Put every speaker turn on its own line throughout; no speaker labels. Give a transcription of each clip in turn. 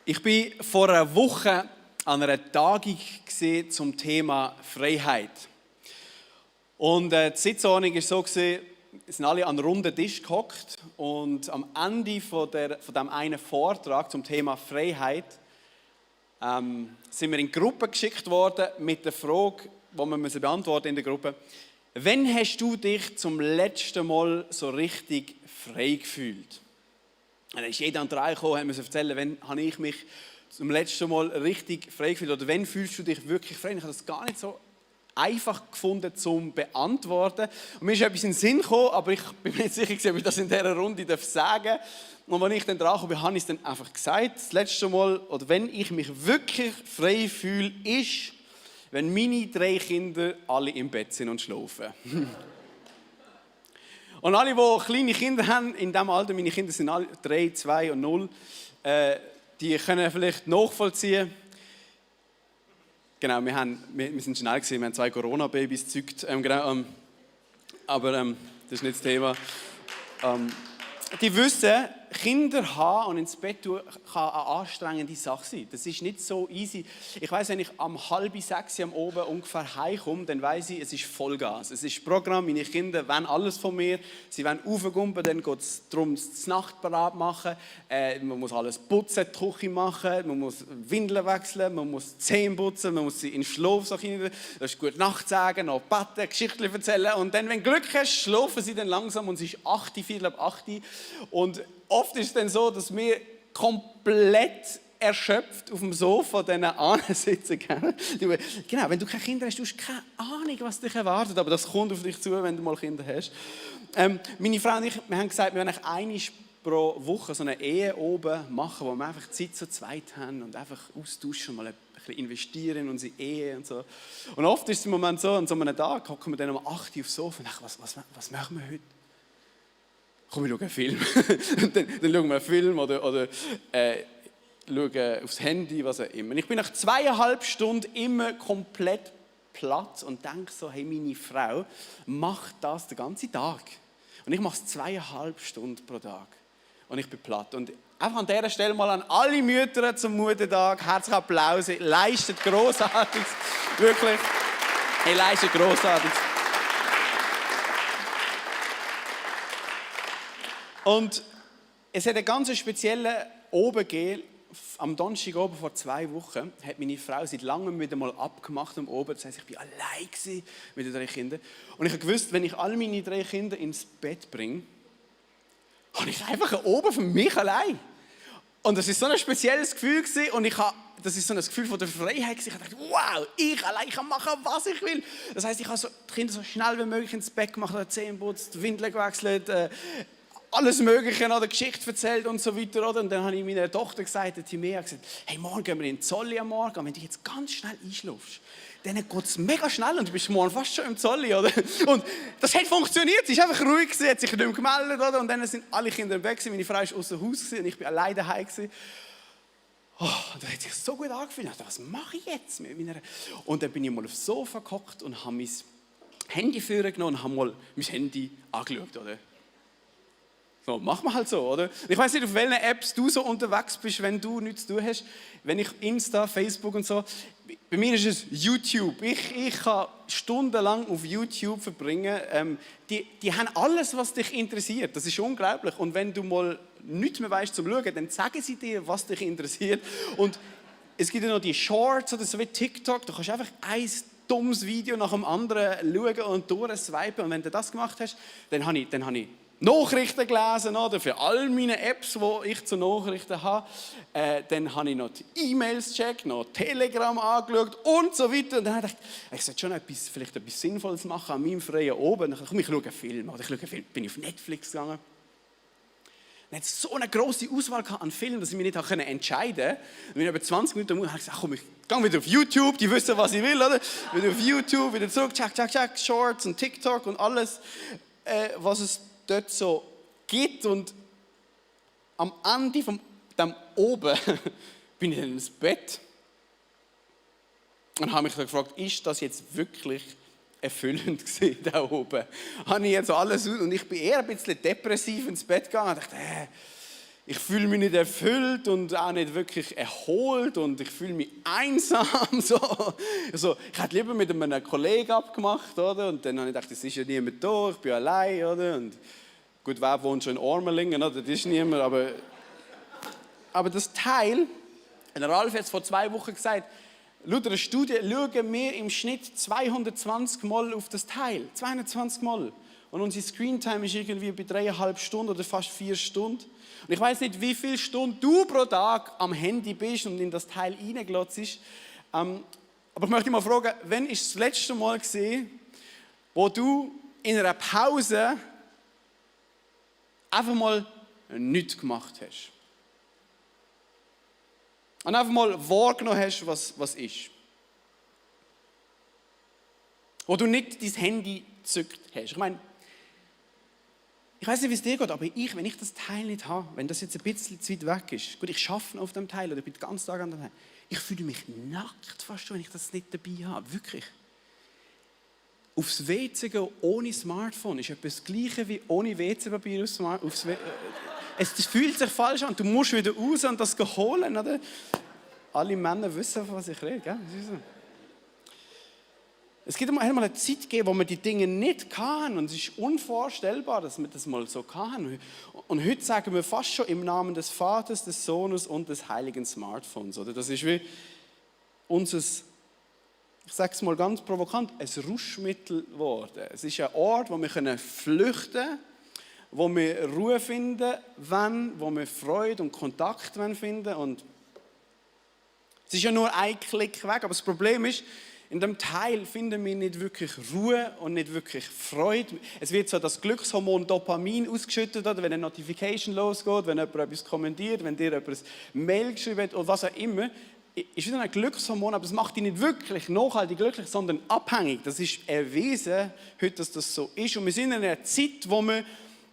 Ich war vor einer Woche an einer Tagung zum Thema Freiheit. Und die Sitzordnung war so, es sind alle an einen runden Tisch gehockt und am Ende von diesem einen Vortrag zum Thema Freiheit sind wir in Gruppen geschickt worden mit der Frage, die wir beantworten in der Gruppe: Wann hast du dich zum letzten Mal so richtig frei gefühlt? Und dann ist jeder an drei gekommen und musste erzählen, wann habe ich mich zum letzten Mal richtig frei gefühlt oder wann fühlst du dich wirklich frei? Ich habe das gar nicht so einfach gefunden zum beantworten. Und mir ist etwas in den Sinn gekommen, aber ich bin mir nicht sicher, ob ich das in dieser Runde sagen darf. Und als ich dann dran kam, habe ich es dann einfach gesagt. Das letzte Mal, oder wenn ich mich wirklich frei fühle, ist, wenn meine 3 Kinder alle im Bett sind und schlafen. Und alle, die kleine Kinder haben, in diesem Alter, meine Kinder sind alle 3, 2 und 0, die können vielleicht nachvollziehen. Genau, wir sind schnell gewesen, wir haben 2 Corona-Babys gezeugt. Aber das ist nicht das Thema. Die wissen, Kinder haben und ins Bett tun kann eine anstrengende Sache sein. Das ist nicht so easy. Ich weiss, wenn ich um 5:30 am Abend ungefähr heimkomme, dann weiss ich, es ist Vollgas. Es ist Programm, meine Kinder wollen alles von mir. Sie wollen raufgumpen, dann geht es darum, das Nacht bereit machen. Man muss alles putzen, die Küche machen, man muss Windeln wechseln, man muss Zähne putzen, man muss sie in den Schlaf rein. Das ist gute Nacht sagen, noch beten, Geschichten erzählen. Und dann, wenn du Glück hast, schlafen sie dann langsam und es ist 8:45. Und oft ist es dann so, dass wir komplett erschöpft auf dem Sofa sitzen. Genau, wenn du keine Kinder hast, du hast keine Ahnung, was dich erwartet. Aber das kommt auf dich zu, wenn du mal Kinder hast. Meine Frau und ich, wir haben gesagt, wir wollen einmal pro Woche so eine Ehe oben machen, wo wir einfach Zeit zu zweit haben und einfach austauschen, mal ein bisschen investieren in unsere Ehe und so. Und oft ist es im Moment so, an so einem Tag hocken wir dann um 8 Uhr aufs Sofa und denken, was machen wir heute? Komm, wir schauen einen Film. dann schauen wir einen Film oder schauen aufs Handy, was auch immer. Ich bin nach 2,5 Stunden immer komplett platt und denke so, hey, meine Frau macht das den ganzen Tag. Und ich mache es 2,5 Stunden pro Tag. Und ich bin platt. Und einfach an dieser Stelle mal an alle Mütter zum Muttertag, herzlichen Applaus, ihr leistet Grossartiges, wirklich, ihr leistet Grossartiges. Und es hat einen ganz speziellen Oben gegeben. Am Donnerstagabend vor 2 Wochen hat meine Frau seit langem wieder mal abgemacht am Oben. Das heisst, ich war allein mit den 3 Kindern. Und ich habe gewusst, wenn ich all meine 3 Kinder ins Bett bringe, habe ich einfach einen Oben für mich allein. Und das war so ein spezielles Gefühl gewesen. Und das ist so ein Gefühl von der Freiheit gewesen. Ich dachte, wow, ich allein kann machen, was ich will. Das heisst, ich habe die Kinder so schnell wie möglich ins Bett gemacht, Zähne geputzt, Windeln gewechselt, alles Mögliche oder Geschichte erzählt und so weiter. Oder? Und dann habe ich meiner Tochter gesagt, der Timea, gesagt, hey, morgen gehen wir in den Zolli am Morgen. Und wenn du jetzt ganz schnell einschläfst, dann geht es mega schnell und du bist morgen fast schon im Zolli. Oder? Und das hat funktioniert. Sie ist einfach ruhig gewesen, hat sich nicht mehr gemeldet. Oder? Und dann sind alle Kinder weg gewesen. Meine Frau war außer Haus gewesen, und ich war alleine daheim gewesen. Oh, und das hat sich so gut angefühlt. Ich dachte, was mache ich jetzt mit meiner... Und dann bin ich mal aufs Sofa gehockt und habe mein Handy vorgenommen und habe mal mein Handy angeschaut. Oder? So, machen wir halt so, oder? Ich weiß nicht, auf welchen Apps du so unterwegs bist, wenn du nichts zu tun hast. Wenn ich Insta, Facebook und so. Bei mir ist es YouTube. Ich kann stundenlang auf YouTube verbringen. Die haben alles, was dich interessiert. Das ist unglaublich. Und wenn du mal nichts mehr weißt zum Schauen, dann sagen sie dir, was dich interessiert. Und es gibt ja noch die Shorts oder so wie TikTok. Du kannst einfach ein dummes Video nach dem anderen schauen und durchswipen. Und wenn du das gemacht hast, dann habe ich Nachrichten gelesen, oder? Für all meine Apps, die ich zu Nachrichten habe. Dann habe ich noch die E-Mails gecheckt, noch Telegram angeschaut und so weiter. Und dann habe ich gedacht, ich sollte schon vielleicht etwas Sinnvolles machen an meinem freien Abend. Dann dachte ich, komm, ich schaue einen Film. Oder ich schaue einen Film. Bin ich auf Netflix gegangen. Dann hatte so eine grosse Auswahl an Filmen, dass ich mich nicht entscheiden konnte. Und wenn ich über 20 Minuten habe ich gesagt, komm, ich gehe wieder auf YouTube, die wissen, was ich will, oder? Wieder auf YouTube, wieder zurück, check, Shorts und TikTok und alles, was es dort so gibt. Und am Ende von dem oben bin ich dann ins Bett und habe mich gefragt, ist das jetzt wirklich erfüllend gewesen, da oben? Habe ich jetzt alles und ich bin eher ein bisschen depressiv ins Bett gegangen und dachte, ich fühle mich nicht erfüllt und auch nicht wirklich erholt und ich fühle mich einsam. So, ich hätte lieber mit einem Kollegen abgemacht, oder? Und dann habe ich gedacht, es ist ja niemand da, ich bin allein, oder? Und gut, wer wohnt schon in Ormelingen, oder? Das ist niemand, aber das Teil, der Ralf hat es vor 2 Wochen gesagt, laut einer Studie schauen wir im Schnitt 220 Mal auf das Teil. 220 Mal. Und unsere Screentime ist irgendwie bei 3,5 Stunden oder fast 4 Stunden. Und ich weiß nicht, wie viele Stunden du pro Tag am Handy bist und in das Teil reinglotzt. Aber ich möchte dich mal fragen, wann ist das letzte Mal gesehen, wo du in einer Pause einfach mal nichts gemacht hast? Und einfach mal wahrgenommen hast, was ist. Wo du nicht dein Handy gezückt hast. Ich meine, ich weiß nicht, wie es dir geht, aber wenn ich das Teil nicht habe, wenn das jetzt ein bisschen zu weit weg ist, gut, ich arbeite auf dem Teil oder ich bin den ganzen Tag an dem Teil, ich fühle mich nackt fast schon, wenn ich das nicht dabei habe, wirklich. Aufs WC gehen ohne Smartphone ist etwas das Gleiche wie ohne WC-Papier aufs WC. Es fühlt sich falsch an, du musst wieder raus und das holen, oder? Alle Männer wissen, von was ich rede, gell? Es gibt einmal eine Zeit gegeben, wo wir die Dinge nicht hatten und es ist unvorstellbar, dass wir das mal so hatten. Und heute sagen wir fast schon im Namen des Vaters, des Sohnes und des heiligen Smartphones. Oder? Das ist wie unser, ich sage es mal ganz provokant, ein Rauschmittel geworden. Es ist ein Ort, wo wir flüchten können, wo wir Ruhe finden wollen, wo wir Freude und Kontakt finden. Und es ist ja nur ein Klick weg, aber das Problem ist, in dem Teil finden wir nicht wirklich Ruhe und nicht wirklich Freude. Es wird so das Glückshormon Dopamin ausgeschüttet, oder wenn eine Notification losgeht, wenn jemand etwas kommentiert, wenn dir jemand ein Mail geschrieben hat oder was auch immer. Ist wieder ein Glückshormon, aber es macht dich nicht wirklich nachhaltig glücklich, sondern abhängig. Das ist erwiesen heute, dass das so ist. Und wir sind in einer Zeit, wo wir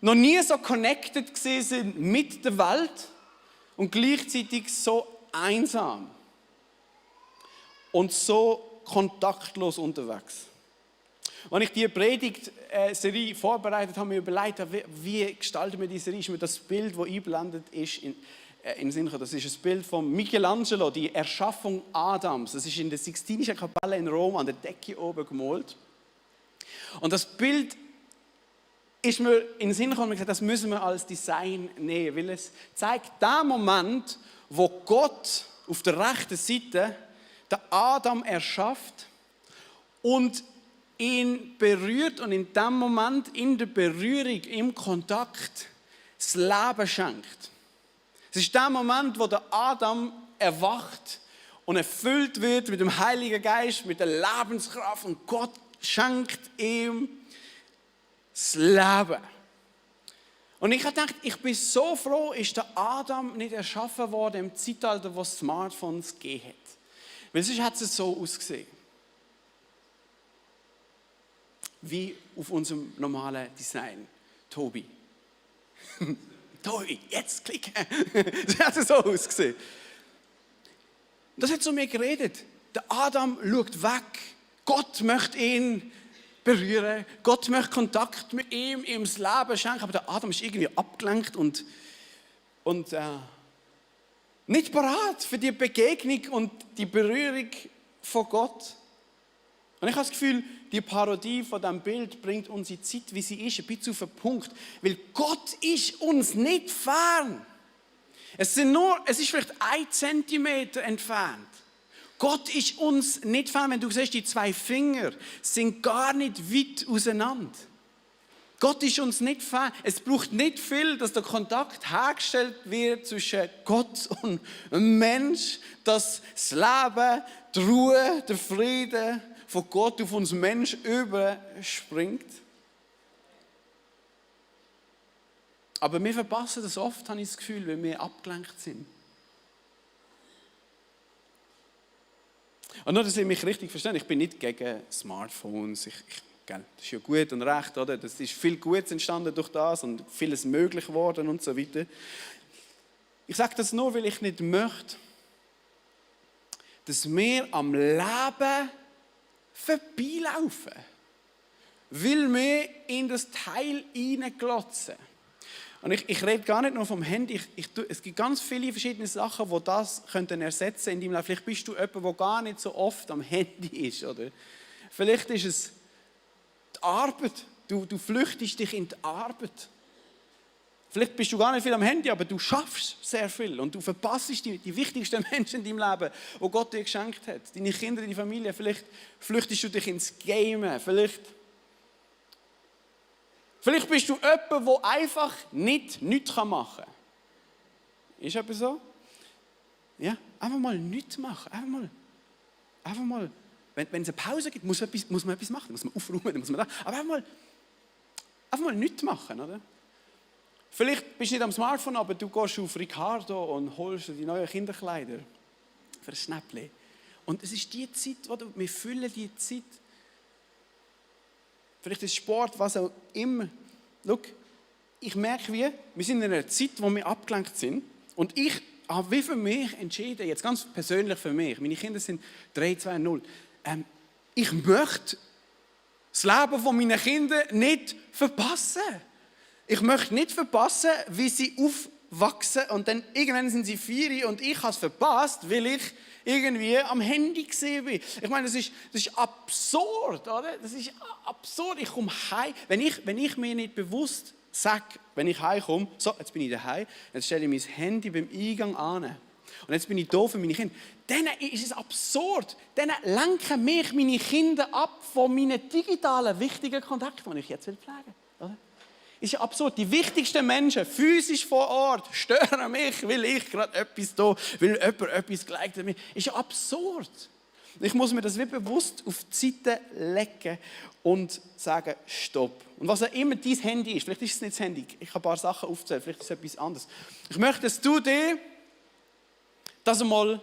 noch nie so connected sind mit der Welt und gleichzeitig so einsam und so kontaktlos unterwegs. Als ich diese Predigt-Serie vorbereitet habe, mir überlegt, wie gestalten wir diese Serie, ist mir das Bild, das eingeblendet ist, in den Sinn gekommen. Das ist ein Bild von Michelangelo, die Erschaffung Adams. Das ist in der Sixtinischen Kapelle in Rom an der Decke oben gemalt. Und das Bild ist mir in den Sinn gekommen und gesagt, das müssen wir als Design nehmen, weil es zeigt den Moment, wo Gott auf der rechten Seite den Adam erschafft und ihn berührt und in dem Moment, in der Berührung, im Kontakt, das Leben schenkt. Es ist der Moment, wo der Adam erwacht und erfüllt wird mit dem Heiligen Geist, mit der Lebenskraft und Gott schenkt ihm das Leben. Und ich habe gedacht, ich bin so froh, ist der Adam nicht erschaffen worden im Zeitalter, wo es Smartphones gegeben hat. Weil sonst hat es so ausgesehen. Wie auf unserem normalen Design. Tobi. Tobi, jetzt klicken. Das hat so ausgesehen. Das hat zu mir geredet. Der Adam schaut weg. Gott möchte ihn berühren. Gott möchte Kontakt mit ihm das Leben schenken. Aber der Adam ist irgendwie abgelenkt und nicht bereit für die Begegnung und die Berührung von Gott. Und ich habe das Gefühl, die Parodie von diesem Bild bringt unsere Zeit, wie sie ist, ein bisschen auf den Punkt. Weil Gott ist uns nicht fern. Es ist vielleicht 1 Zentimeter entfernt. Gott ist uns nicht fern. Wenn du siehst, die 2 Finger sind gar nicht weit auseinander. Gott ist uns nicht fern. Es braucht nicht viel, dass der Kontakt hergestellt wird zwischen Gott und einem Mensch, dass das Leben, die Ruhe, der Friede von Gott auf uns Mensch überspringt. Aber wir verpassen das oft, habe ich das Gefühl, wenn wir abgelenkt sind. Und nur, dass ihr mich richtig versteht, ich bin nicht gegen Smartphones. Das ist ja gut und recht, oder? Das ist viel Gutes entstanden durch das und vieles möglich geworden und so weiter. Ich sage das nur, weil ich nicht möchte, dass wir am Leben vorbeilaufen, weil wir in das Teil hineinglotzen. Und ich rede gar nicht nur vom Handy, es gibt ganz viele verschiedene Sachen, die das könnten ersetzen in deinem Leben. Vielleicht bist du jemand, der gar nicht so oft am Handy ist, oder? Vielleicht ist es die Arbeit, du flüchtest dich in die Arbeit. Vielleicht bist du gar nicht viel am Handy, aber du schaffst sehr viel und du verpasst die wichtigsten Menschen in deinem Leben, die Gott dir geschenkt hat. Deine Kinder, deine Familie. Vielleicht flüchtest du dich ins Gamen. Vielleicht bist du jemand, der einfach nichts machen kann. Ist das so? Ja, einfach mal nichts machen. Einfach mal. Wenn es eine Pause gibt, muss man etwas machen. Muss man aufräumen, muss man das. Aber einfach mal nichts machen, oder? Vielleicht bist du nicht am Smartphone, aber du gehst auf Ricardo und holst dir die neuen Kinderkleider für ein Schnäppchen. Und es ist die Zeit, oder? Wir füllen die Zeit. Vielleicht ist Sport, was auch immer. Schau, ich merke, wir sind in einer Zeit, wo wir abgelenkt sind. Und ich habe wie für mich entschieden, jetzt ganz persönlich für mich, meine Kinder sind 3, 2, 0. Ich möchte das Leben meiner Kinder nicht verpassen. Ich möchte nicht verpassen, wie sie aufwachsen und dann irgendwann sind sie 4 und ich habe es verpasst, weil ich irgendwie am Handy gesehen bin. Ich meine, das ist absurd, oder? Das ist absurd. Ich komme heim, wenn ich mir nicht bewusst sage, wenn ich heimkomme, so, jetzt bin ich daheim, jetzt stelle ich mein Handy beim Eingang an und jetzt bin ich da für meine Kinder. Dann ist es absurd. Dann lenken mich meine Kinder ab von meinen digitalen, wichtigen Kontakten, die ich jetzt pflegen will. Oder? Ist ja absurd. Die wichtigsten Menschen, physisch vor Ort, stören mich, weil ich gerade etwas da, weil jemand etwas geliked hat. Ist ja absurd. Ich muss mir das wie bewusst auf die Seite legen und sagen, stopp. Und was auch immer dein Handy ist, vielleicht ist es nicht das Handy, ich habe ein paar Sachen aufzählen, vielleicht ist es etwas anderes. Ich möchte, dass du dir das einmal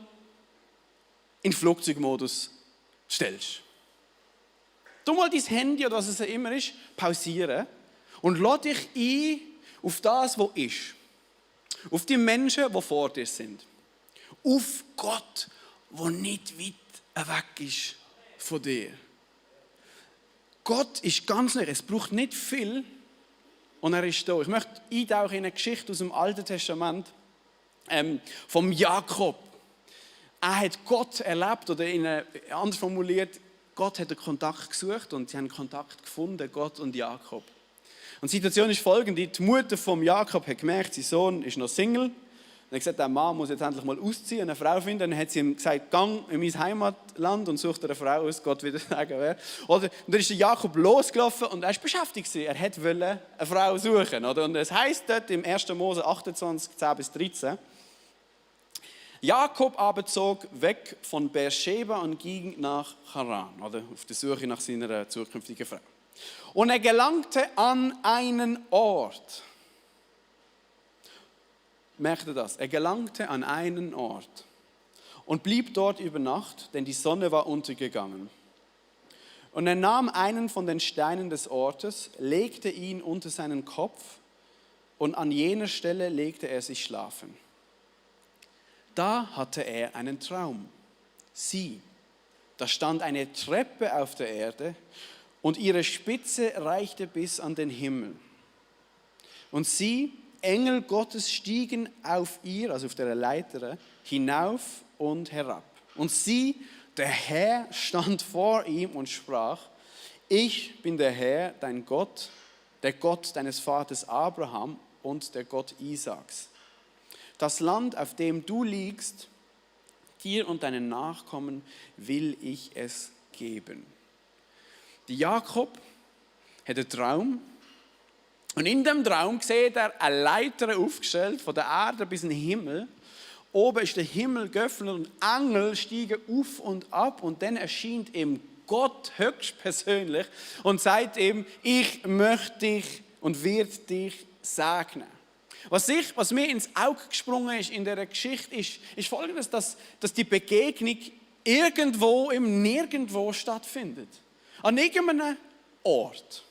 in den Flugzeugmodus stellst. Du mal dein Handy oder was es auch immer ist, pausieren. Und lass dich ein auf das, was ist. Auf die Menschen, die vor dir sind. Auf Gott, der nicht weit weg ist von dir. Gott ist ganz nah. Es braucht nicht viel und er ist da. Ich möchte eintauchen in eine Geschichte aus dem Alten Testament vom Jakob. Er hat Gott erlebt, oder anders formuliert, Gott hat einen Kontakt gesucht und sie haben Kontakt gefunden, Gott und Jakob. Und die Situation ist folgende: Die Mutter von Jakob hat gemerkt, sein Sohn ist noch Single. Er hat gesagt, der Mann muss jetzt endlich mal ausziehen und eine Frau finden. Dann hat sie ihm gesagt, gang in mein Heimatland und such dir eine Frau aus, Gott wieder sagen wer. Oder, und dann ist der Jakob losgelaufen und er war beschäftigt. Er wollte eine Frau suchen. Oder? Und es heisst dort im 1. Mose 28, 10-13, Jakob aber zog weg von Beersheba und ging nach Haran, oder auf der Suche nach seiner zukünftigen Frau. Und er gelangte an einen Ort. Merkt ihr das? Er gelangte an einen Ort und blieb dort über Nacht, denn die Sonne war untergegangen. Und er nahm einen von den Steinen des Ortes, legte ihn unter seinen Kopf und an jener Stelle legte er sich schlafen. Da hatte er einen Traum. Sieh, da stand eine Treppe auf der Erde und ihre Spitze reichte bis an den Himmel. Und sieh, Engel Gottes stiegen auf ihr, also auf der Leiter, hinauf und herab. Und sieh, der Herr stand vor ihm und sprach, ich bin der Herr, dein Gott, der Gott deines Vaters Abraham und der Gott Isaaks. Das Land, auf dem du liegst, dir und deinen Nachkommen will ich es geben. Die Jakob hat einen Traum. Und in dem Traum sieht er eine Leiter aufgestellt, von der Erde bis in den Himmel. Oben ist der Himmel geöffnet und Engel steigen auf und ab. Und dann erscheint ihm Gott höchstpersönlich und sagt ihm, ich möchte dich und wird dich segnen. Was mir ins Auge gesprungen ist in dieser Geschichte, ist Folgendes, dass die Begegnung irgendwo im Nirgendwo stattfindet. An irgendeinem Ort.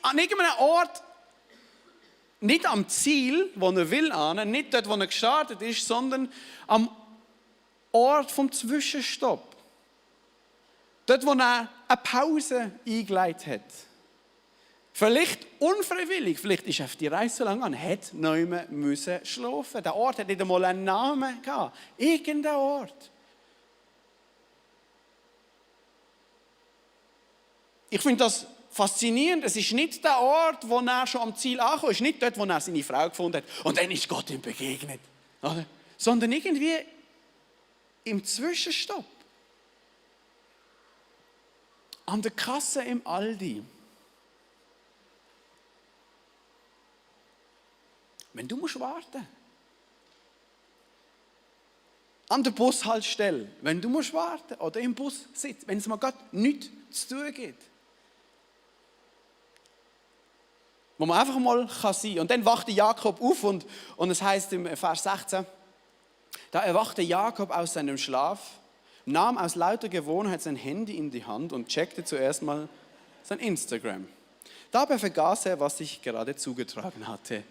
An irgendeinem Ort, nicht am Ziel, wo er will, nicht dort, wo er gestartet ist, sondern am Ort vom Vielleicht unfreiwillig, vielleicht ist auf die Reise so lange an, hat niemand müssen schlafen. Der Ort hat nicht einmal einen Namen gehabt. Irgendein Ort. Ich finde das faszinierend. Es ist nicht der Ort, wo er schon am Ziel ankommt. Es ist nicht dort, wo er seine Frau gefunden hat. Und dann ist Gott ihm begegnet. Oder? Sondern irgendwie im Zwischenstopp. An der Kasse im Aldi. Wenn du musst warten. An der Bushaltestelle, wenn du musst warten. Oder im Bus sitzt, wenn es mal gerade nichts zu tun gibt. Wo man einfach mal sein kann. Und dann wachte Jakob auf und es heißt im Vers 16, da erwachte Jakob aus seinem Schlaf, nahm aus lauter Gewohnheit sein Handy in die Hand und checkte zuerst mal sein Instagram. Dabei vergaß er, was sich gerade zugetragen hatte.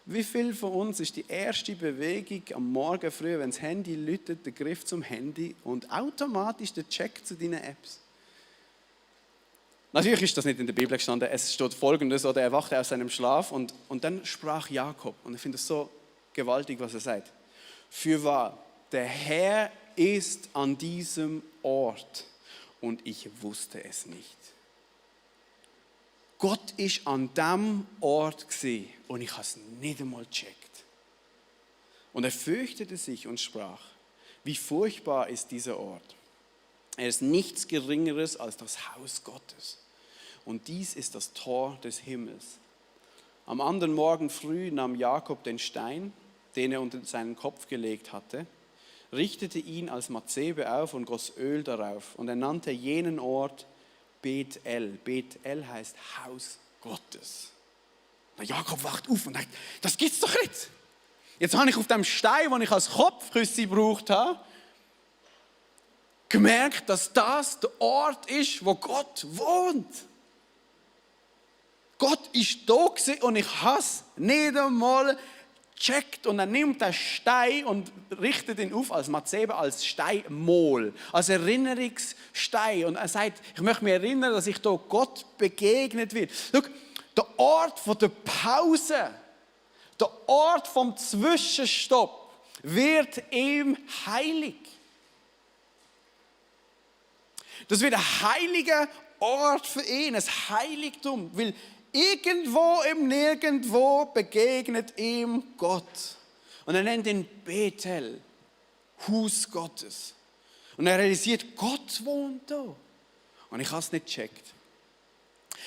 Wie viel von uns ist die erste Bewegung am Morgen früh, wenn das Handy läutet, der Griff zum Handy und automatisch der Check zu deinen Apps? Natürlich ist das nicht in der Bibel gestanden. Es steht Folgendes, oder er wachte aus seinem Schlaf und dann sprach Jakob. Und ich finde es so gewaltig, was er sagt. Fürwahr, der Herr ist an diesem Ort und ich wusste es nicht. Gott ist an diesem Ort gewesen und ich habe es nicht einmal gecheckt. Und er fürchtete sich und sprach, wie furchtbar ist dieser Ort. Er ist nichts Geringeres als das Haus Gottes. Und dies ist das Tor des Himmels. Am anderen Morgen früh nahm Jakob den Stein, den er unter seinen Kopf gelegt hatte, richtete ihn als Mazebe auf und goss Öl darauf. Und er nannte jenen Ort Bethel. Bethel heißt Haus Gottes. Der Jakob wacht auf und sagt, das gibt's doch nicht. Jetzt habe ich auf dem Stein, den ich als Kopfküsse gebraucht habe, gemerkt, dass das der Ort ist, wo Gott wohnt. Gott ist da gewesen und ich habe es nicht einmal gecheckt. Und er nimmt den Stein und richtet ihn auf als Mazebe, als Steinmol, als Erinnerungsstein. Und er sagt, ich möchte mich erinnern, dass ich da Gott begegnet wird. Schau, der Ort von der Pause, der Ort vom Zwischenstopp wird ihm heilig. Das wird ein heiliger Ort für ihn, ein Heiligtum, weil irgendwo im Nirgendwo begegnet ihm Gott. Und er nennt ihn Bethel, Haus Gottes. Und er realisiert, Gott wohnt da. Und ich habe es nicht gecheckt.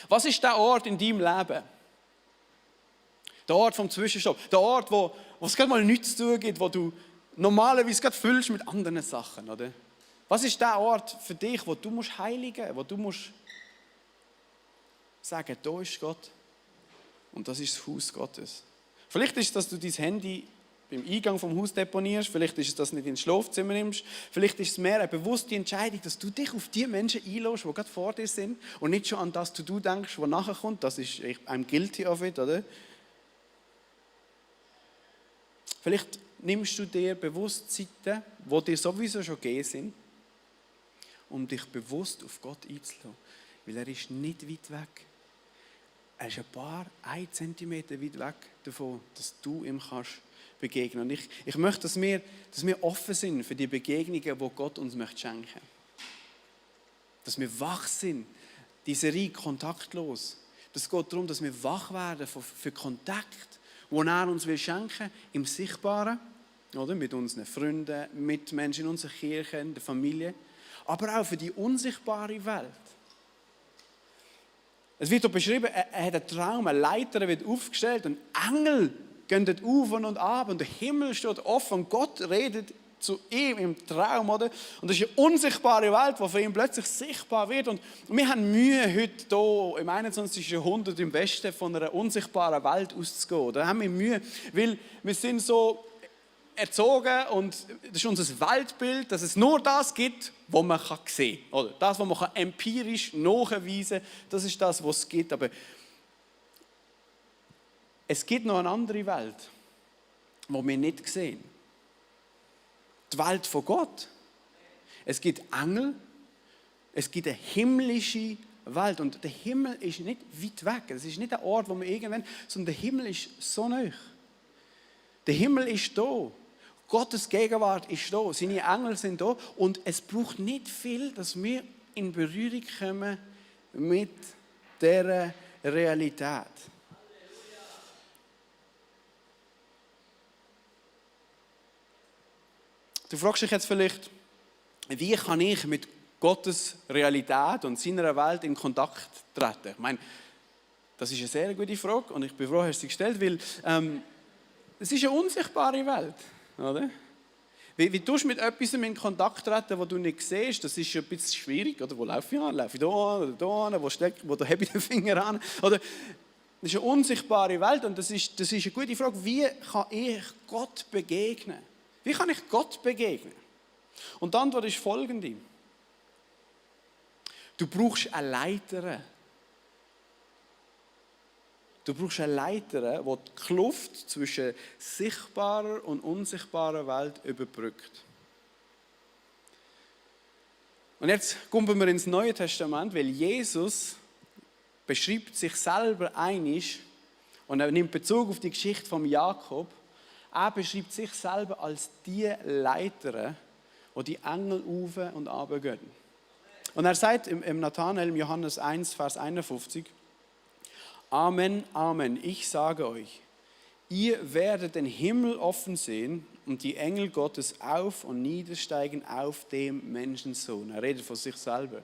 Was ist der Ort in deinem Leben? Der Ort vom Zwischenstopp. Der Ort, wo es gerade mal nichts zu tun gibt, wo du normalerweise gerade füllst mit anderen Sachen, oder? Was ist der Ort für dich, wo du musst heiligen, wo du musst sagen, da ist Gott und das ist das Haus Gottes. Vielleicht ist es, dass du dein Handy beim Eingang vom Haus deponierst, vielleicht ist es, dass du nicht ins Schlafzimmer nimmst, vielleicht ist es mehr eine bewusste Entscheidung, dass du dich auf die Menschen einlässt, die gerade vor dir sind und nicht schon an das du denkst, was nachher kommt. Das ist I'm guilty of it, oder? Vielleicht nimmst du dir bewusst Zeiten, die dir sowieso schon gegeben sind, um dich bewusst auf Gott einzulassen. Weil er ist nicht weit weg. Er ist ein Zentimeter weit weg davon, dass du ihm kannst begegnen. Und ich möchte, dass wir offen sind für die Begegnungen, die Gott uns möchte schenken. Dass wir wach sind, die Serie kontaktlos. Es geht darum, dass wir wach werden für Kontakt, den er uns schenken will, im Sichtbaren, oder? Mit unseren Freunden, mit Menschen in unserer Kirche, in der Familie, aber auch für die unsichtbare Welt. Es wird dort beschrieben, er hat einen Traum, eine Leiter wird aufgestellt und Engel gehen dort auf und ab und der Himmel steht offen und Gott redet zu ihm im Traum, oder? Und das ist eine unsichtbare Welt, die für ihn plötzlich sichtbar wird. Und wir haben Mühe, heute hier im 21. Jahrhundert im Westen von einer unsichtbaren Welt auszugehen. Da haben wir Mühe, weil wir sind so erzogen und das ist unser Weltbild, dass es nur das gibt, was man sehen kann. Oder das, was man empirisch nachweisen kann, das ist das, was es gibt. Aber es gibt noch eine andere Welt, die wir nicht sehen. Die Welt von Gott. Es gibt Engel, es gibt eine himmlische Welt. Und der Himmel ist nicht weit weg. Es ist nicht ein Ort, wo wir irgendwann, sondern der Himmel ist so nah. Der Himmel ist da. Gottes Gegenwart ist da. Seine Engel sind da. Und es braucht nicht viel, dass wir in Berührung kommen mit dieser Realität. Du fragst dich jetzt vielleicht, wie kann ich mit Gottes Realität und seiner Welt in Kontakt treten? Ich meine, das ist eine sehr gute Frage und ich bin froh, dass du sie gestellt hast, weil es ist eine unsichtbare Welt, oder? Wie tust du mit etwas in Kontakt treten, das du nicht siehst? Das ist ein bisschen schwierig, oder? Wo laufe ich an? Laufe ich da an oder da an? Wo hebe ich den Finger an? Oder? Das ist eine unsichtbare Welt und das ist eine gute Frage. Wie kann ich Gott begegnen? Wie kann ich Gott begegnen? Und die Antwort ist folgende. Du brauchst eine Leiter. Du brauchst eine Leiter, die die Kluft zwischen sichtbarer und unsichtbarer Welt überbrückt. Und jetzt kommen wir ins Neue Testament, weil Jesus beschreibt sich selber einig und er nimmt Bezug auf die Geschichte von Jakob. Er beschreibt sich selber als die Leiter, die die Engel auf und runter gehen. Und er sagt im Nathanael, im Johannes 1, Vers 51, Amen, Amen, ich sage euch, ihr werdet den Himmel offen sehen und die Engel Gottes auf und niedersteigen auf dem Menschensohn. Er redet von sich selber.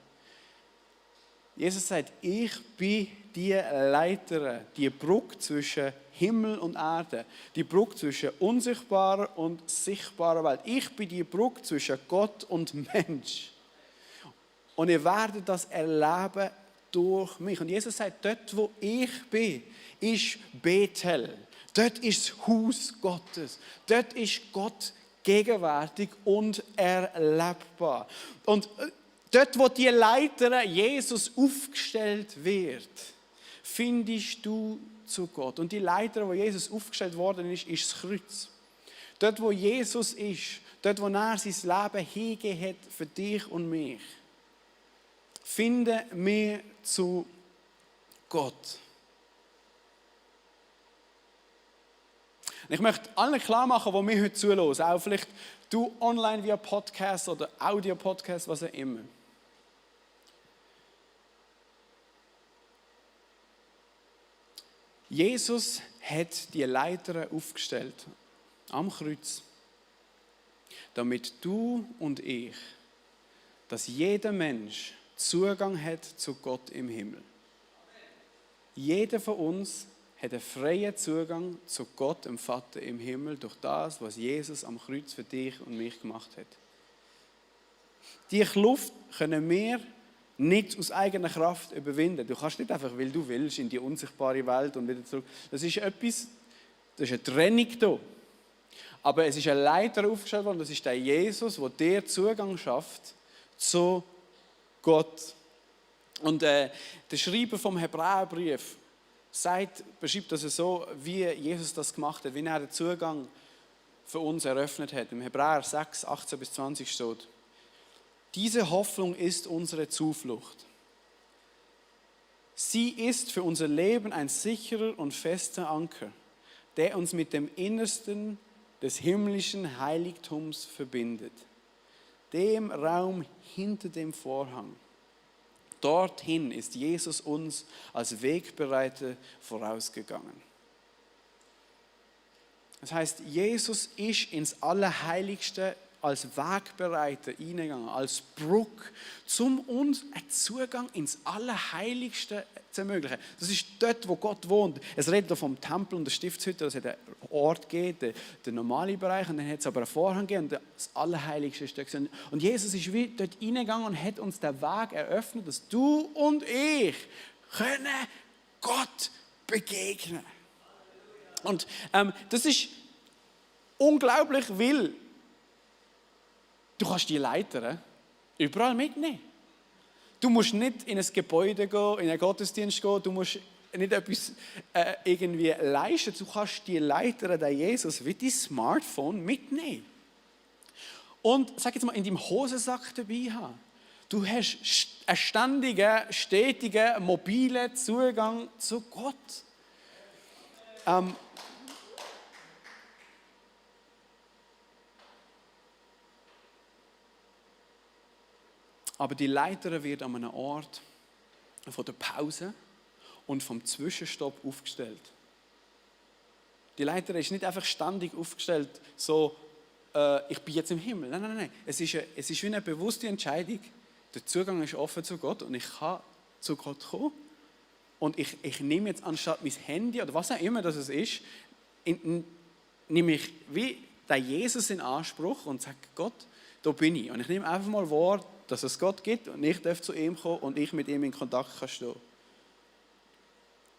Jesus sagt, ich bin die Leiter, die Brücke zwischen Himmel und Erde, die Brücke zwischen unsichtbarer und sichtbarer Welt. Ich bin die Brücke zwischen Gott und Mensch. Und ihr werdet das erleben durch mich. Und Jesus sagt, dort wo ich bin, ist Bethel. Dort ist das Haus Gottes. Dort ist Gott gegenwärtig und erlebbar. Und dort, wo die Leiter Jesus aufgestellt wird, findest du zu Gott. Und die Leiter, wo Jesus aufgestellt worden ist, ist das Kreuz. Dort, wo Jesus ist, dort, wo er sein Leben hingegeben hat für dich und mich, finden wir zu Gott. Ich möchte allen klar machen, die mir heute zuhören, auch vielleicht du online via Podcast oder Audio-Podcast, was auch immer. Jesus hat die Leiter aufgestellt am Kreuz, damit du und ich, dass jeder Mensch Zugang hat zu Gott im Himmel. Jeder von uns hat einen freien Zugang zu Gott, dem Vater im Himmel, durch das, was Jesus am Kreuz für dich und mich gemacht hat. Diese Kluft können wir nicht aus eigener Kraft überwinden. Du kannst nicht einfach, weil du willst, in die unsichtbare Welt und wieder zurück. Das ist etwas, das ist eine Trennung da. Aber es ist ein Leiter aufgestellt worden, das ist der Jesus, der dir Zugang schafft zu Gott. Und der Schreiber vom Hebräerbrief beschreibt das so, wie Jesus das gemacht hat, wie er den Zugang für uns eröffnet hat. Im Hebräer 6, 18 bis 20 steht: Diese Hoffnung ist unsere Zuflucht. Sie ist für unser Leben ein sicherer und fester Anker, der uns mit dem Innersten des himmlischen Heiligtums verbindet, dem Raum hinter dem Vorhang. Dorthin ist Jesus uns als Wegbereiter vorausgegangen. Das heißt, Jesus ist ins Allerheiligste als Wegbereiter hineingegangen, als Brücke, um uns einen Zugang ins Allerheiligste zu ermöglichen. Das ist dort, wo Gott wohnt. Es redet hier vom Tempel und der Stiftshütte, dass es einen Ort gibt, der normale Bereich, und dann hat es aber einen Vorhang gegeben und das Allerheiligste ist dort. Und Jesus ist wie dort hineingegangen und hat uns den Weg eröffnet, dass du und ich können Gott begegnen. Und das ist unglaublich, weil du kannst die Leiter überall mitnehmen. Du musst nicht in ein Gebäude gehen, in einen Gottesdienst gehen, du musst nicht etwas irgendwie leisten. Du kannst die Leiter, den Jesus, wie dein Smartphone mitnehmen. Und sag jetzt mal, in deinem Hosensack dabei haben. Du hast einen ständigen, stetigen, mobilen Zugang zu Gott. Aber die Leiter wird an einem Ort von der Pause und vom Zwischenstopp aufgestellt. Die Leiter ist nicht einfach ständig aufgestellt, so, ich bin jetzt im Himmel. Nein, nein, nein. Es ist wie eine bewusste Entscheidung. Der Zugang ist offen zu Gott und ich kann zu Gott kommen. Und ich nehme jetzt anstatt mein Handy oder was auch immer das ist, nehme ich wie den Jesus in Anspruch und sage, Gott, da bin ich. Und ich nehme einfach mal wahr, dass es Gott gibt und ich darf zu ihm kommen und ich mit ihm in Kontakt kann stehen.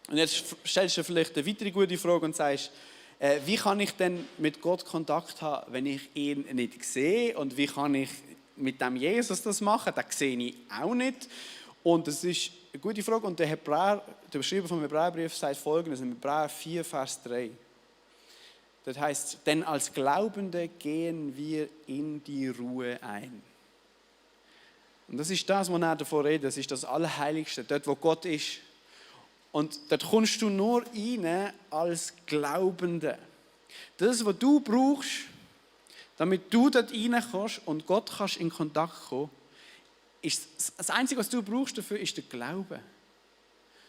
Und jetzt stellst du vielleicht eine weitere gute Frage und sagst, wie kann ich denn mit Gott Kontakt haben, wenn ich ihn nicht sehe? Und wie kann ich mit dem Jesus das machen? Das sehe ich auch nicht. Und das ist eine gute Frage. Und der Beschreiber vom Hebräerbrief sagt Folgendes, in Hebräer 4, Vers 3. Das heißt, denn als Glaubende gehen wir in die Ruhe ein. Und das ist das, was er davon redet. Das ist das Allerheiligste, dort, wo Gott ist. Und dort kommst du nur rein als Glaubende. Das, was du brauchst, damit du dort reinkommst und Gott kannst in Kontakt kommen, ist das Einzige, was du brauchst dafür, ist der Glaube.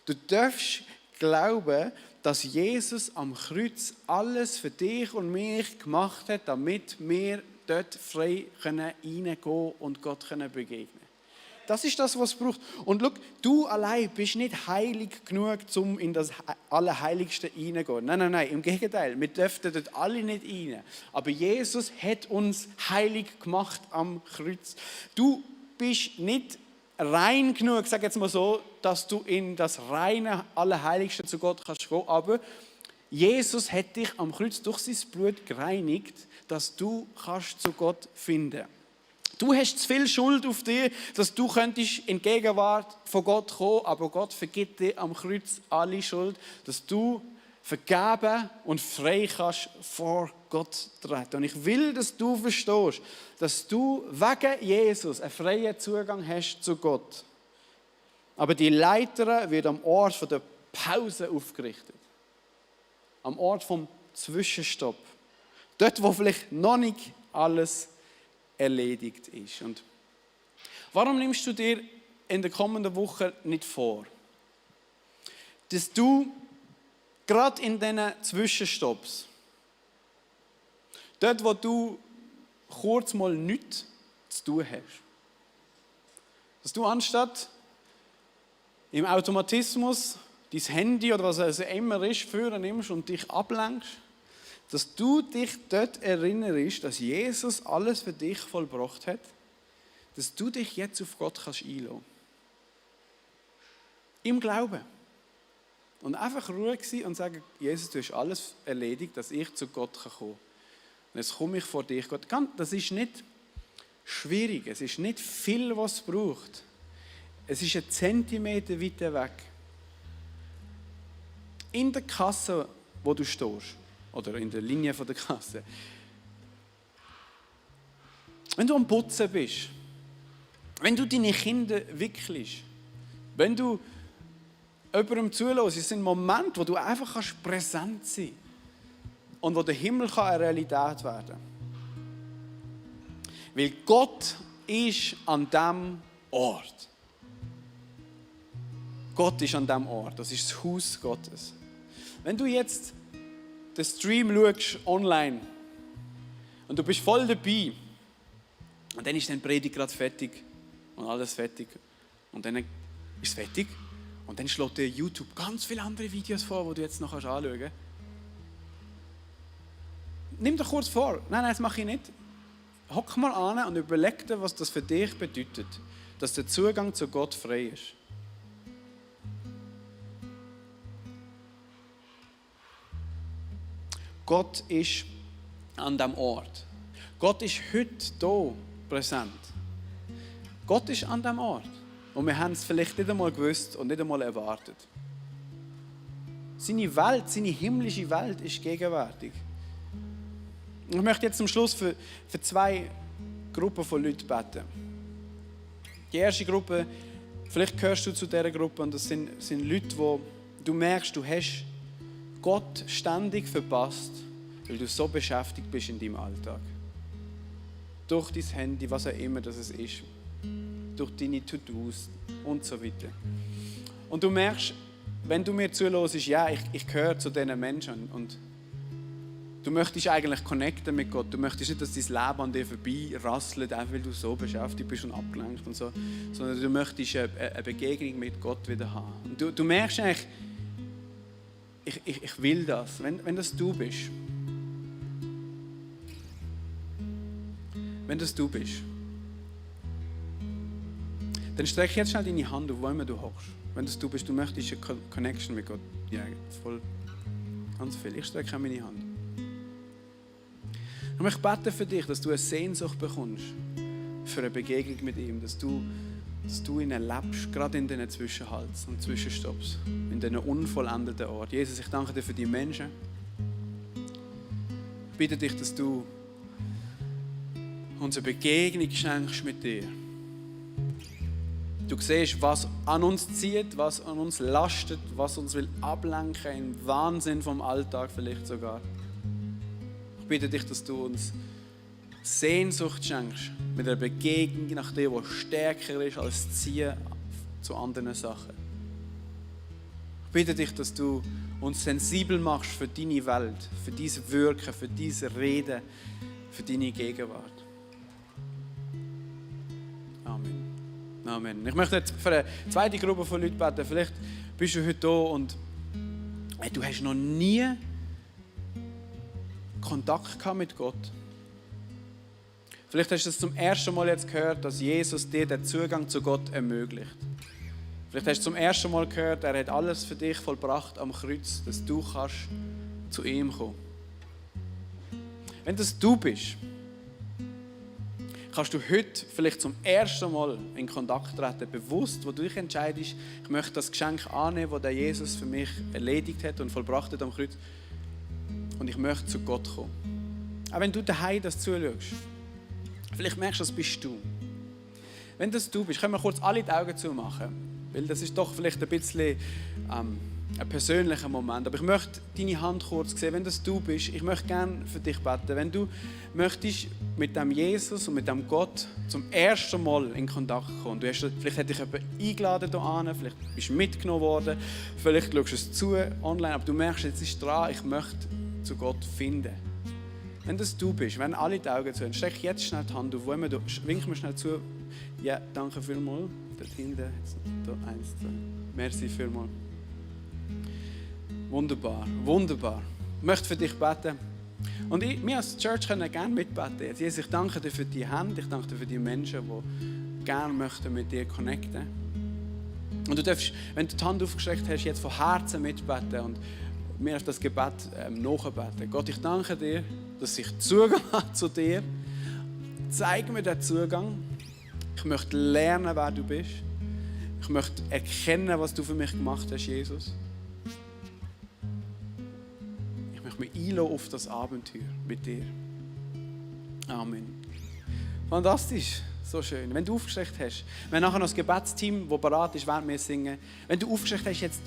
Du darfst glauben, dass Jesus am Kreuz alles für dich und mich gemacht hat, damit wir dort frei reingehen können und Gott begegnen können. Das ist das, was es braucht. Und schau, du allein bist nicht heilig genug, um in das Allerheiligste reingehen. Nein, nein, nein, im Gegenteil. Wir dürften dort alle nicht rein. Aber Jesus hat uns heilig gemacht am Kreuz. Du bist nicht rein genug, sag jetzt mal so, dass du in das reine Allerheiligste zu Gott kannst gehen. Aber Jesus hat dich am Kreuz durch sein Blut gereinigt, dass du kannst zu Gott finden kannst. Du hast zu viel Schuld auf dir, dass du könntest in die Gegenwart von Gott kommen, aber Gott vergibt dir am Kreuz alle Schuld, dass du vergeben und frei kannst vor Gott treten. Und ich will, dass du verstehst, dass du wegen Jesus einen freien Zugang hast zu Gott. Aber die Leiter wird am Ort von der Pause aufgerichtet. Am Ort vom Zwischenstopp. Dort, wo vielleicht noch nicht alles erledigt ist. Und warum nimmst du dir in der kommenden Woche nicht vor, dass du gerade in diesen Zwischenstopps, dort wo du kurz mal nichts zu tun hast, dass du anstatt im Automatismus dein Handy oder was es immer ist, führen nimmst und dich ablenkst, dass du dich dort erinnerst, dass Jesus alles für dich vollbracht hat, dass du dich jetzt auf Gott einlassen kannst. Im Glauben. Und einfach ruhig sein und sagen, Jesus, du hast alles erledigt, dass ich zu Gott kommen kann. Und jetzt komme ich vor dich, Gott. Das ist nicht schwierig, es ist nicht viel, was es braucht. Es ist 1 Zentimeter weiter weg. In der Kasse, wo du stehst, oder in der Linie von der Kasse. Wenn du am Putzen bist, wenn du deine Kinder wickelst, wenn du jemandem zuhörst, es sind Momente, wo du einfach präsent sein kannst und wo der Himmel eine Realität werden kann. Weil Gott ist an diesem Ort. Gott ist an diesem Ort. Das ist das Haus Gottes. Wenn du jetzt den Stream schaust online und du bist voll dabei und dann ist die Predigt gerade fertig und alles fertig und dann ist es fertig und dann schlägt dir YouTube ganz viele andere Videos vor, die du jetzt noch anschauen kannst. Nimm dir kurz vor, nein, das mache ich nicht. Hock mal an und überleg dir, was das für dich bedeutet, dass der Zugang zu Gott frei ist. Gott ist an diesem Ort. Gott ist heute hier präsent. Gott ist an diesem Ort. Und wir haben es vielleicht nicht einmal gewusst und nicht einmal erwartet. Seine Welt, seine himmlische Welt ist gegenwärtig. Ich möchte jetzt zum Schluss für 2 Gruppen von Leuten beten. Die erste Gruppe, vielleicht gehörst du zu dieser Gruppe und das sind Leute, wo du merkst, du hast Gott ständig verpasst, weil du so beschäftigt bist in deinem Alltag. Durch dein Handy, was auch immer das ist, durch deine To-Dos und so weiter. Und du merkst, wenn du mir zuhörst, ja, ich gehöre zu diesen Menschen und du möchtest eigentlich connecten mit Gott. Du möchtest nicht, dass dein Leben an dir vorbei rasselt, einfach weil du so beschäftigt bist und abgelenkt und so, sondern du möchtest eine Begegnung mit Gott wieder haben. Und du merkst eigentlich, ich will das, wenn das du bist. Wenn das du bist, dann streck jetzt schnell deine Hand auf, wo immer du hockst. Wenn das du bist, du möchtest eine Connection mit Gott. Ja, voll, ganz viel. Ich strecke meine Hand. Ich möchte beten für dich, dass du eine Sehnsucht bekommst für eine Begegnung mit ihm, dass du ihn erlebst, gerade in diesen Zwischenhalts und Zwischenstopps, in diesen unvollendeten Ort. Jesus, ich danke dir für die Menschen. Ich bitte dich, dass du uns eine Begegnung schenkst mit dir. Du siehst, was an uns zieht, was an uns lastet, was uns will ablenken, im Wahnsinn vom Alltag vielleicht sogar. Ich bitte dich, dass du uns Sehnsucht schenkst mit einer Begegnung nach dir, die stärker ist als das Ziehen zu anderen Sachen. Ich bitte dich, dass du uns sensibel machst für deine Welt, für dieses Wirken, für dieses Reden, für deine Gegenwart. Amen. Amen. Ich möchte jetzt für eine zweite Gruppe von Leuten beten. Vielleicht bist du heute hier und du hast noch nie Kontakt gehabt mit Gott. Vielleicht hast du es zum ersten Mal jetzt gehört, dass Jesus dir den Zugang zu Gott ermöglicht. Vielleicht hast du zum ersten Mal gehört, er hat alles für dich vollbracht am Kreuz, dass du kannst zu ihm kommen. Wenn das du bist, kannst du heute vielleicht zum ersten Mal in Kontakt treten, bewusst, wo du dich entscheidest, ich möchte das Geschenk annehmen, das der Jesus für mich erledigt hat und vollbracht hat am Kreuz. Und ich möchte zu Gott kommen. Auch wenn du daheim das zuschaust, vielleicht merkst du, das bist du. Wenn das du bist, können wir kurz alle die Augen zumachen. Weil das ist doch vielleicht ein bisschen ein persönlicher Moment. Aber ich möchte deine Hand kurz sehen. Wenn das du bist, ich möchte gerne für dich beten. Wenn du möchtest mit dem Jesus und mit dem Gott zum ersten Mal in Kontakt kommen. Vielleicht hat dich jemand eingeladen hierhin, vielleicht bist du mitgenommen worden, vielleicht schaust du es zu online, aber du merkst, jetzt ist dran, ich möchte zu Gott finden. Wenn das du bist, wenn alle die Augen zu haben, streck jetzt schnell die Hand auf, wo immer du, wink mir schnell zu. Ja, danke vielmals. Dort hinten, jetzt da, 1, 2. Merci vielmals. Wunderbar, wunderbar. Ich möchte für dich beten. Und wir als Church können gerne mitbeten. Jetzt, Jesus, ich danke dir für die Hände, ich danke dir für die Menschen, die gerne möchten mit dir connecten. Und du darfst, wenn du die Hand aufgestreckt hast, jetzt von Herzen mitbeten und mir auf das Gebet nachbeten. Gott, ich danke dir, dass ich Zugang habe zu dir. Zeig mir den Zugang. Ich möchte lernen, wer du bist. Ich möchte erkennen, was du für mich gemacht hast, Jesus. Ich möchte mich einlassen auf das Abenteuer mit dir. Amen. Fantastisch, so schön. Wenn du aufgestreckt hast, wir haben nachher noch das Gebetsteam, das bereit ist, während wir singen. Wenn du aufgestreckt hast, jetzt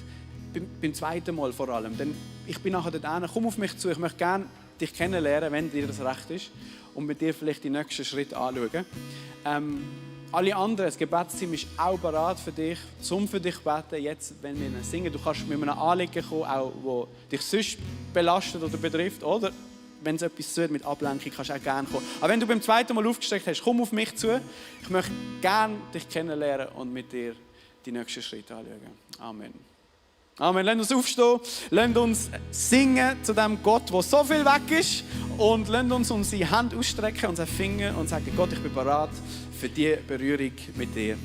beim zweiten Mal vor allem, denn ich bin nachher dort hin, komm auf mich zu, ich möchte gerne dich kennenlernen, wenn dir das recht ist, und mit dir vielleicht die nächsten Schritte anschauen. Alle anderen, das Gebetsteam ist auch bereit für dich, zum für dich beten, jetzt, wenn wir singen. Du kannst mit einem Anliegen kommen, auch wo dich sonst belastet oder betrifft, oder wenn es etwas tut mit Ablenkung, kannst du auch gerne kommen. Aber wenn du beim zweiten Mal aufgestreckt hast, komm auf mich zu. Ich möchte gerne dich kennenlernen und mit dir die nächsten Schritte anschauen. Amen. Amen. Lasst uns aufstehen, lasst uns singen zu dem Gott, der so viel weg ist, und lasst uns unsere Hand ausstrecken, unseren Finger, und sagen: Gott, ich bin bereit für diese Berührung mit dir.